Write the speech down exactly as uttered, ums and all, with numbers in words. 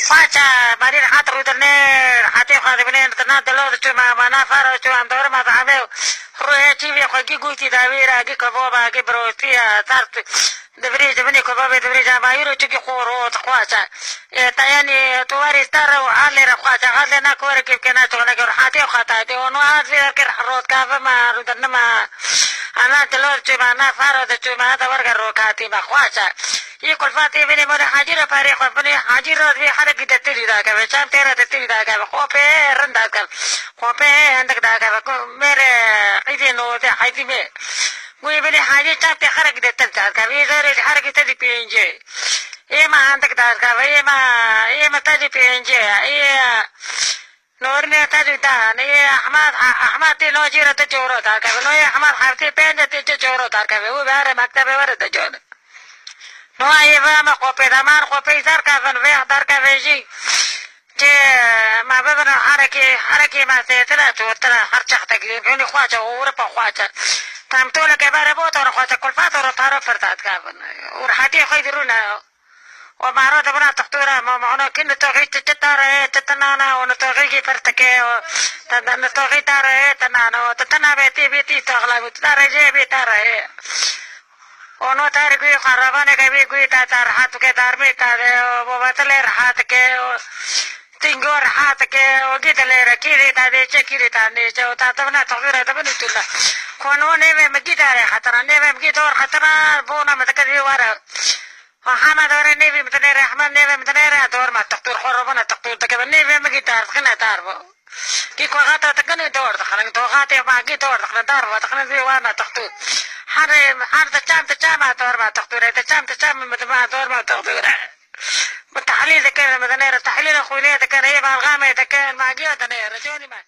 Xwaça, marî rehat rûdinê, rehatê xwe dibînê, na dilo diçû me, ma na faro diçû, em dor me dame, ruhê çî vê xwe gî gûtî dawî ra, gî kebaba, gî birotî ya, sar tu, divirî, dibînê kebabê divirî, camayî ro çikî xor ot, xwaça. E, te yanî, tu werî star û halê re xwaça, halê na ku were kêfke na ço, ne ku rehatê xwe tatê, onu hat vê erke rot kave me, rûdinê me, ana dilo diçû me, na faro diçû me, heta werge rokatî me, xwaça. Yê kulfa tê binê, mole Hacî re parê xwe binê, Hacî re vê herekî te tirî dakeve, çem tê re te tirî dakeve, xopê rind dakeve, xopê hindik dakeve, ku mêre qîdê nodê heydî me. Guyê binê Hacî çem tê herekî te tir dakeve, yê zerê herekî te dî pêncê. Ê me hindik dakeve, ê me, ê me te dî pêncê, ê Norînê te jî dan, ê Ehmed, Ehmed tê no jî re te çoro dar keve. No yê Ehmed heftê pênc tê çi çoro dar keve. Û bere mektebê were te çoro. No ê ve me xopê daman xopê dar kevin, vê dar keve jî. Çi me bibin herekê, herekê me zêtir e, çortir e, her çax te girîn. Hûnî xwaça, Ewropa xwaça. Tam toleke bere bo to re xwaça, kulfa to re paro pirtat kevin. Û rehetê xwe dirûne. و مارا دبنا تختورا ما معنا كن توغي تتارا تتنانا ونتوغي فرتكي نتوغي تارا تنانا وتتنا بيتي بيتي تغلا وتتارا جي بيتارا ونو تار گوی خرابانه گوی گوی تا تا راحت که دارمی تا و بتل راحت که تینگو راحت که و گیدل رکی ری تا دې چکی ری تا نه چو تا تبنا تغیر تبنا تلا خو نو نه مگی داره خطر نه مگی دور خطر بونا متکدی وره Hema dore nêvî min dinêre, hema nêvê min dinêre, dor me textûr xwe robana textûr dikeve. Nêvê min gî dar dixine dar bo. Kî ku xata dikine dor dixine. Do xatê ma gî dor dixine, dar bo dixine, zî wana textûr. Her, her di çam di çama dor me textûr e, di çam di çam min dima dor me textûr e. Min tehlîl dikeve, min dinêre, tehlîl xwînê dikeve, ê balgamê dikeve, ma gî dinêre, conî me.